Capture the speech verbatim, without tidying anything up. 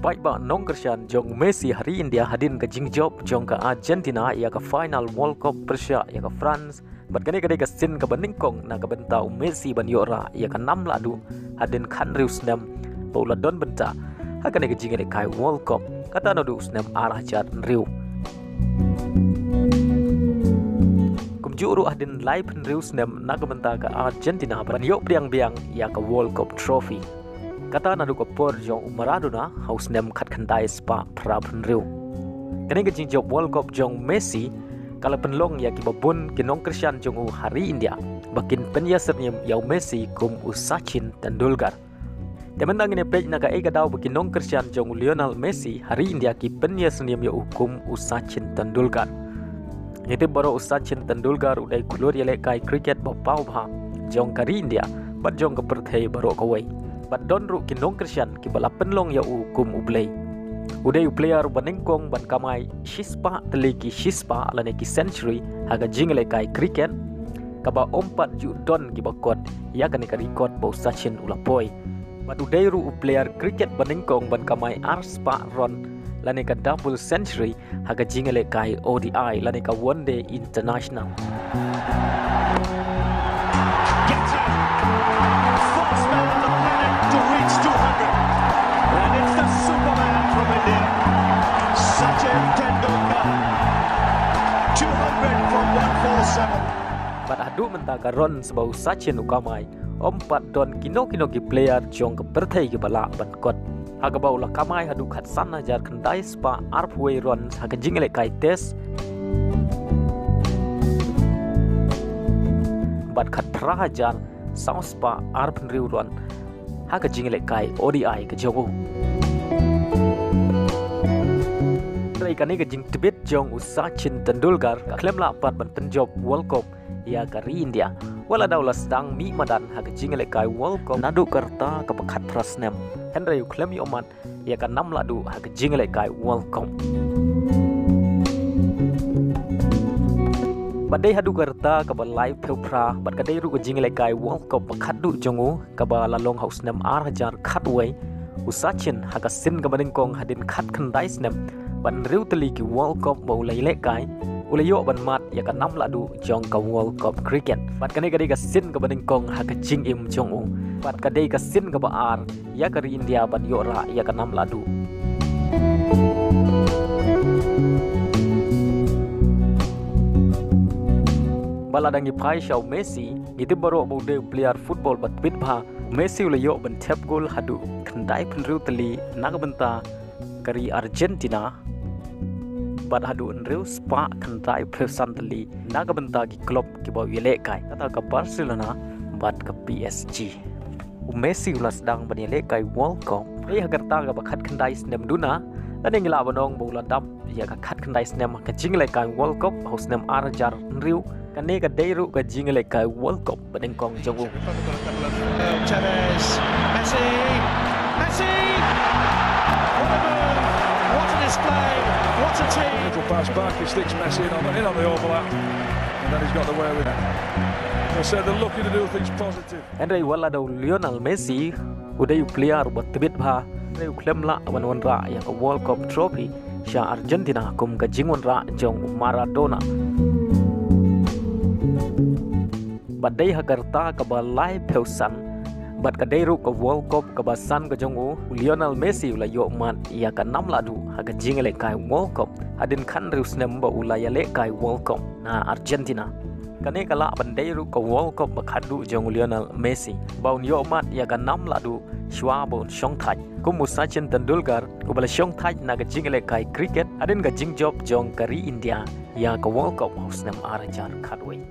paidbah nongkyrshan jong Messi ha ri India hadien ka jingjop jong ka Argentina ïa ka final World Cup pyrshah ïa ka France. Bad kane ka dei ka sien kaba nyngkong na ka bynta u Messi ban ïoh rah ïa ka nam lahduh hadien khathynriew snem ba u la don bynta ha kane ka jingïalehkai World Cup, kata naduh u snem ar hajar hynriew. Kumjuh ruh hadien laiphew hynriew snem na ka bynta ka Argentina ban ïoh pdiang biang ïa ka World Cup trophy, kata naduh ka por jong u Maradona ha u snem khatkhyndai spah phraphew hynriew. Kane ka jingjop World Cup jong Messi ka la pynlong ïa kiba bun ki nongkyrshan jong u ha ri India ba kin pynïasyrñiem ïa u Messi kum u Sachin Tendulkar. Te mynta ngin ïa peit na kaei ka daw ba ki nongkyrshan jong u Lionel Messi ha ri India ki pynïasyrñiem ïa u kum u Sachin Tendulkar. Ngi tip baroh u Sachin Tendulkar u dei u khulud ïalehkai cricket ba paw bha jong ka ri India bad jong ka pyrthei baroh kawei. Bad don ruh ki nongkyrshan kiba la pynlong ïa u kum u blei. U dei u player ba nyngkong ban kamai shispah tylli ki shispah lane ki century ha ka jingïalehkai cricket, kaba ym pat ju don kiba kot ïa kane ka record ba u Sachin u la poi. Bad u dei ruh u player cricket ba nyngkong ban kamai arspah run lane ka double century ha ka jingïalehkai O D I lane ka One Day International. Gets it. First man on the planet to reach two hundred. And it's the Superman from India, Sachin Tendulkar. Two hundred from one four seven. Bad haduh mynta ka runs ba u Sachin u kamai, ym pat don kino kino ki player jong ka pyrthei kiba lah ban kot. Ha kaba u la kamai haduh khatsan hajar khyndai spah arphew wei runs ha ka jingïalehkai test. Bad khatphra hajar saw spah arphew hynriew run ha ka jingïalehkai O D I ka jong u. Hynrei kane ka jingtbit jong u Sachin Tendulkar ka khlem lah pat ban pynjop World Cup ïa ka ri India. Wat la da u la sdang mih madan ha ka jingïalehkai World Cup naduh ka rta kaba khatphra snem, hynrei u khlem ïoh mad ïa ka nam lahduh ha ka jingïalehkai World Cup. Bad dei haduh ka rta kaba laiphew phra bad ka dei ruh ka jingïalehkai World Cup ba khatduh jong u kaba la long ha u snem ar hajar khatwei, u Sachin ha ka sien kaba nyngkong hadien khatkhyndai snem bad hynriew tylli ki World Cup ba u la ïalehkai, u la ïoh ban mad ïa ka nam lahduh jong ka World Cup cricket. Bad kane ka dei ka sien kaba nyngkong ha ka jingim jong u. Bad ka dei ka sien kaba ar ïa ka ri India ban ïoh rah ïa ka nam lahduh. Bad lada ngi phai sha u Messi, ngi tip baroh ba u dei u player football ba tbit bha. Messi u la ïoh ban thep gol haduh khyndai phew hynriew tylli na ka bynta ka ri Argentina, bad haduh hynriew spah khyndai phew san tylli na ka bynta ki club kiba u ïalehkai, kata ka Barcelona bad ka P S G. U Messi u la sdang ban ïalehkai World Cup dei ha ka rta kaba khatkhyndai snem duna, lane ngi lah ban ong ba u la dap ïa ka khatkhyndai snem ha ka jingïalehkai World Cup ha u snem ar hajar hynriew. Kane ka dei ruh ka jingïalehkai World Cup ba nyngkong jong u. Tevez, Messi, Messi! What a move! What a display! What a team! Little pass back, he sticks Messi in on, in on the overlap, and then he's got the wherewithal. I said they're lucky to do things positive. Hynrei wat la da u Lionel Messi u dei u player ba tbit bha, hynrei u khlem lah ban wanrah ïa ka World Cup trophy sha Argentina kum ka jingwanrah jong u Maradona. Bad dei ha ka rta kaba laiphew san bad ka dei ruh ka World Cup kaba san ka jong u, u Lionel Messi u la ïoh mad ïa ka nam lahduh ha ka jingïalehkai World Cup hadien khathynriew snem ba u la ïalehkai World Cup na Argentina. Kane ka lah ban dei ruh ka World Cup ba khatduh jong u Lionel Messi ba un ïoh mad ïa ka nam lahduh shuwa ba un shongthait kum u Sachin Tendulkar uba la shongthait na ka jingïalehkai cricket hadien ka jingjop jong ka ri India ïa ka World Cup ha u snem ar hajar khatwei.